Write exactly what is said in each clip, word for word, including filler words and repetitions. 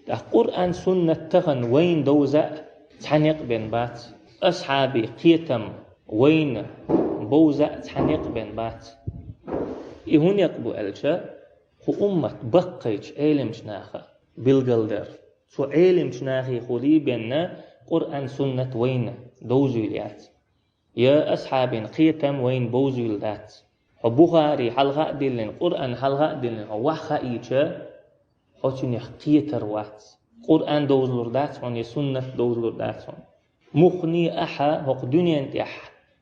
ТӀаккха Къуръан, суннат тахан вайна довза а цхьа некъ бен бац. Асхьабий кхетам вайна бовза а цхьа некъ бен бац. И хӀун некъ бу аьлча, кху уммат баккхайча Ӏелимча наха билгалдар. Цу Ӏелимча нахехули бенна Къуръан, суннат вайна довзуьйла яц. Я асхьабин кхетам вайна бовзуьйла дац. Хьо Бухари хьалха а диллина, Къуръан хьалха а диллина, хьо ваха хаийча, хьо цунех кхетар вац. Къуръан довзалур дац хьона, я суннат довзалур дац хьона. Муххани ахьа хӀокху дуьнен тӀехь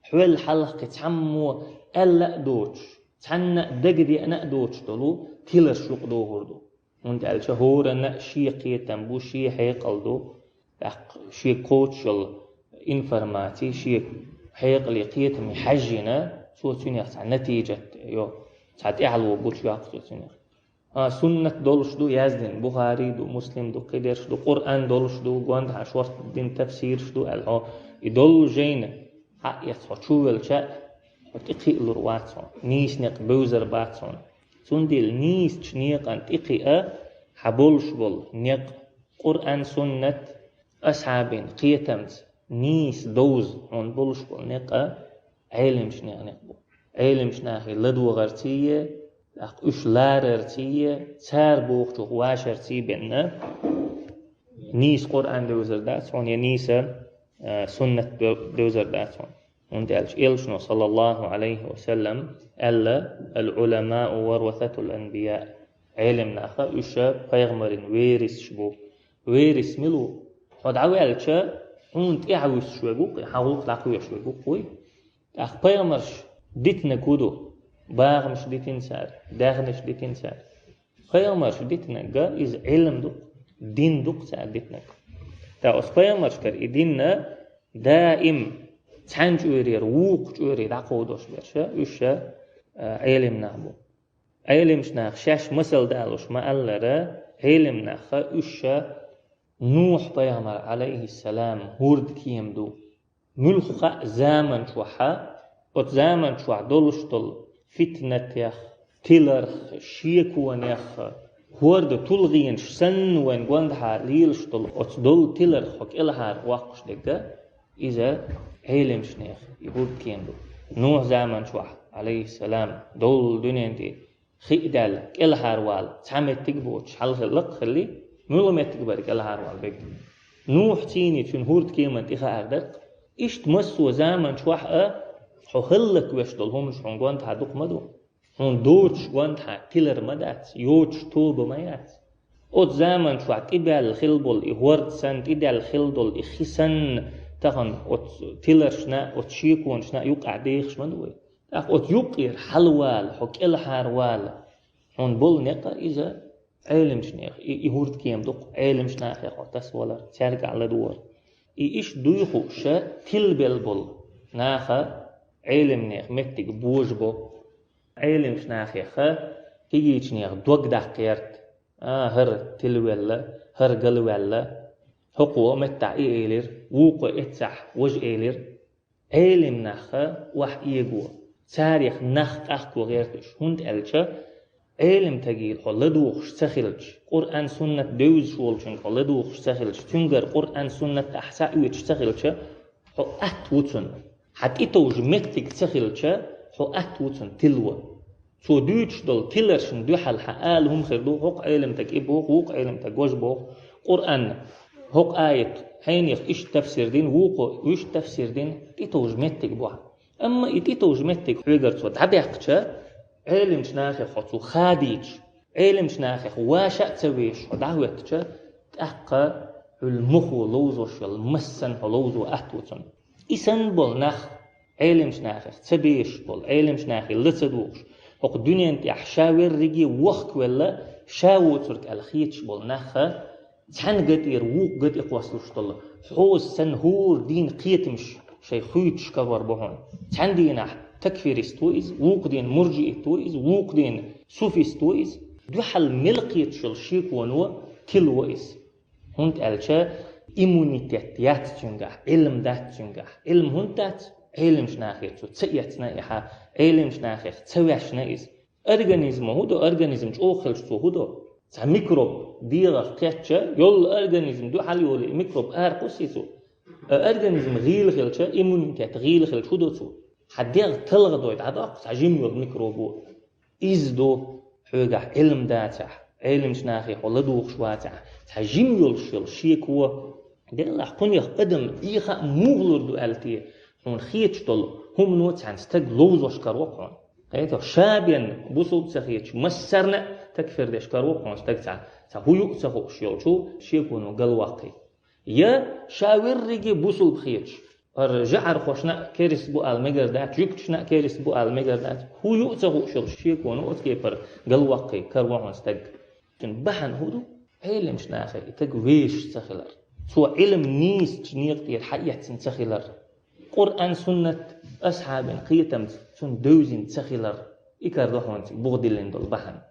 хьол хьалха кхин цхьаммо аьлла а доцуш, цхьанна а дагадеана а доцуш долу тиларш юкъадохур ду. ХӀунда аьлча хӀоранна а шен кхетам бу, шен хьекъал ду. ТӀаккха шен кхочушалла информаций, шен хьекъале кхетаме хьаьжжина, цо цуьнех цхьа натижат йо, цхьа тӀаьхьало гучуйоккху цо цуьнех. А, суннат долуш ду яздина, Бухари ду, Муслим ду, кхидерш ду, Къуръан долуш ду, гондахьа шортта дина тафсираш ду аьлла хьо, и долу жайна хьаэца хьо чувелча, хьо тӀекхиалур вац хьо, нийса некъ бевзар бац хьуна. Цундела нийсачу некъан тӀекхиа хьан болуш болу некъ, Къуръан, суннат, асхьабийн кхетамца нийса довза хьуна болуш болу некъа Ӏелимчу нехан некъ бу. Ӏелимчу нахе ладогӀарций, тӀаккха уьш ларарций, цара бохучух вашарций бенна, нийса Къуръан девзар дац хьуна, я нийса, а, суннат бе-, девзар дац хьуна. ХӀунда аьлча Элчано, саллаллаху Ӏалайхи ва саллам, аьлла: «Ал-Ӏуламау варасатул анбияъ». Ӏелим наха уьш пайхамарийн верисаш бу. Верис мила ву? Хьо дӀаваьлча, хьуна тӀаьхьа вуьсуш верг ву-кх, хьан гӀуллакх дӀакхоьхьуш верг ву-кх вуй. ТӀаккха пайхамарша дитинарг хӀун ду? Бахамаш дитина цара, даьхнаш дитина цара. Пайхамарша дитинарг иза Ӏилма ду-кх, дин ду-кх цара дитинарг. ТӀаккха оцу пайхамаршкара и дин даим цхьана чкъурера вукху чкъуре дӀакховдош берш, уьш, а, Ӏелим нах бу. Ӏелимчу наха шаьш масал далуш ма-аллара, Ӏелим наха уьш Нухь-пайхамар, Ӏалайхиссалам, хӀурдкема ду. Муьлхха а заман чохь, оцу заман чохь долуш долу фитнатех, тиларх, шеконех, хӀорда тулгӀенаш санна вайн гондахьа лелаш долу оцу долу тиларх хьо кӀелхьара воккхуш дерг, иза Ӏелимчу нехан и хӀурдкема ду. Нухь заман чохь, Ӏалайхиссалам, долу дуьнен тӀе хи а даьлла, кӀелхьарвала цхьа меттиг а боцуш, хьалхалла а хилли, муьлха меттиг бара кӀелхьарвала берг? Нухь-цӀийний цуьнан хӀурдкеман тӀе хаар дара-кх. Иштта массо а заман чохь а хьо хӀаллаквеш долу хӀуманаш хьуна гондахьа дукха ма ду. Хьуна доцуш гондахьа тилар ма дац, йоцуш тоба ма яц. Оцу заман чохь тӀебаьлла хилла болу и хӀорд санна, тӀедаьлла хилла долу и хи санна, тахана оцу тиларшна, оцу шеконашна юкъахь дехаш ма ду вай. ТӀаккха оцу юккъера хьалавала, хьо кӀелхьарвала, хьуна болу некъа иза Ӏелимчу нехан, и, и хӀурдкема ду-кх, Ӏелимчу нахе хьо тасавалар, цаьргахь ладогӀар. И иштта дуй хууш, тилабелла болу наха Ӏелим нехан меттиг божабо. Ӏелимчу нахеха кегийчу нехан дог даккха гӀерта, а, хӀара тилавелла, хӀара галваьлла, хӀокхо меттахь и элира, вукхо эццахь важа элира. Ӏелим наха охьаэго, царех нах къахко гӀерта уьш, хӀунда аьлча Ӏелим тагийла хьо ладугӀуш ца хилча, Къуръан-суннат девзаш волчуьнга хьо ладугӀуш ца хилча, цуьнгара Къуръан-суннат ахь схьаоьцуш ца хилча, хьо атта ву цунна. Хьан тӀетовжа меттиг ца хилча, хьо атта ву цунна тилла ван. Цо дуьйцуш долу тиларшна дуьхьал хьан ала хӀума хир ду, хӀокху Ӏелимтага и боху, вукху Ӏелимтага гож боху, Къуръанна хӀокху аят хьенех иштта тафсир дина, вукхо вуьшта тафсир дина, тӀетовжа меттиг бу хьан. Амма и тӀетовжа меттиг хьоьгара цо дӀабаьккхича, Ӏелимчу нахе хьо цу хадийча, Ӏелимчу нахех ваша а ца вешаш хьо дӀахӀоьттича, тӀаккха хьуьлла мухо ловзош йолу массанхьа ловзо атта ву цунна. И санна болу нах, Ӏелимчу нахех ца бешаш болу, Ӏелимчу нахе ла ца дугӀуш, хӀокху дуьнен тӀехь ша верриге вохкавелла, ша воцург аьлла хеташ болу наха, цхьаьна гатӀера вукху гатӀе кхоссалуш долу, хьоза санна хӀора дийна кхетамаш шайн хуьйцуш карор бу хьуна. Цхьана дийнахь такфирист ву иза, вукху дийна муржиит ву иза, вукху дийна суфист ву иза. Дуьхьал мел кхеташ йолу шеконо тилла ву иза. ХӀунда аьлча иммунитет яц цуьнгахь, Ӏилма дац цуьнгахь. Ӏилма хӀунда дац? Ӏелимчу нахе цо ца эцна и хьа, Ӏелимчу нахех ца ваьшна иза. Организмо хӀун до? Организм чӀогӀа хилча цо хӀун до? Цхьа микроб ДегӀах кхетча, йолу организм дуьхьал йолу и микроб ара кхуссий цо. Э, организм гӀийла хилча, иммунитет гӀийла хилча, хӀун до цо? Хьан дегӀ талха дой дӀадоккху цхьа жима йолу микробо. Иза ду, хьоьгахь Ӏилма дацахь, Ӏеламчу нахе хьо ладугӀуш вацахь, цхьа жима йолуш йолу шеко. Делахь кхунех адам ийха а муха лур ду аьлла те, хьуна хеташ долу хӀумано цхьана стаг ловзош каро хьуна. Кхетахь, ша бен бусулба ца хеташ, массарна а такфир деш каро хьуна стаг цхьа, цхьа хӀун юу а ца хууш йолчу шеконо галваккхий. Я ша верриге бусулба хеташ, хӀара жаӀархошна а керист бу ала мегар дац, жуьгташна а керист бу ала мегар дац, хӀун юу а ца хууш йолчу шеконо оцу кепара галваккхий, каро хьуна стаг. Цуьнан бахьана хӀун ду? Ӏеламчу нахе и стаг вешаш ца хилар. Цо Ӏилма нийсачу некъа тӀера хьаэцна ца хилар. Къуръан, суннат, асхьабийн кхетамца цунна девзина ца хилар. И карадо хьуна цига буха диллина долу бахьана.